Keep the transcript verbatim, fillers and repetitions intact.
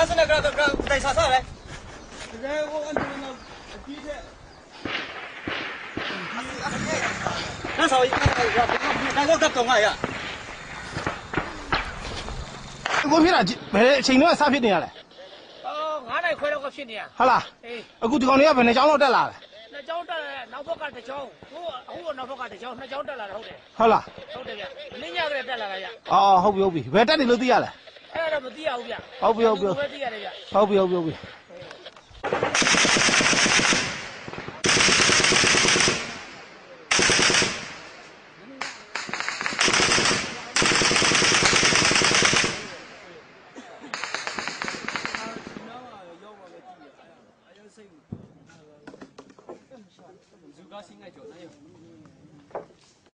现在给他给他带啥上来？那啥，那个等我呀。 ကိုဖြစ်တာဘယ်အချိန်တော့စဖြစ်နေရလဲ။ အော်ငါးနိုင်ခွဲလောက်ကဖြစ်နေရ။ ဟုတ်လား။ အေးအခုဒီကောင်တွေကဘယ်နှစ်ကြောင်းလောက်တက်လာလဲ။ နှစ်ကြောင်းတက်လာတယ်။ နောက်ဘက်ကတစ်ကြောင်းဟိုအခုနောက်ဘက်ကတစ်ကြောင်းနှစ်ကြောင်းတက်လာတယ်ဟုတ်တယ်။ဟုတ်လား။ ဟုတ်တယ်ဗျ။မင်းညကလည်းတက်လာတာဗျ။အော်ဟုတ်ပြီဟုတ်ပြီဘယ်တက်နေလို့သိရလဲ။အဲ့ဒါတော့မသိရဘူးဗျ။ဟုတ်ပြီဟုတ်ပြီဟုတ်ပြီ။သိရတယ်ဗျ။ဟုတ်ပြီဟုတ်ပြီဟုတ်ပြီ။ လူကားဆင်းလိုက်ကြော်နိုင်ရော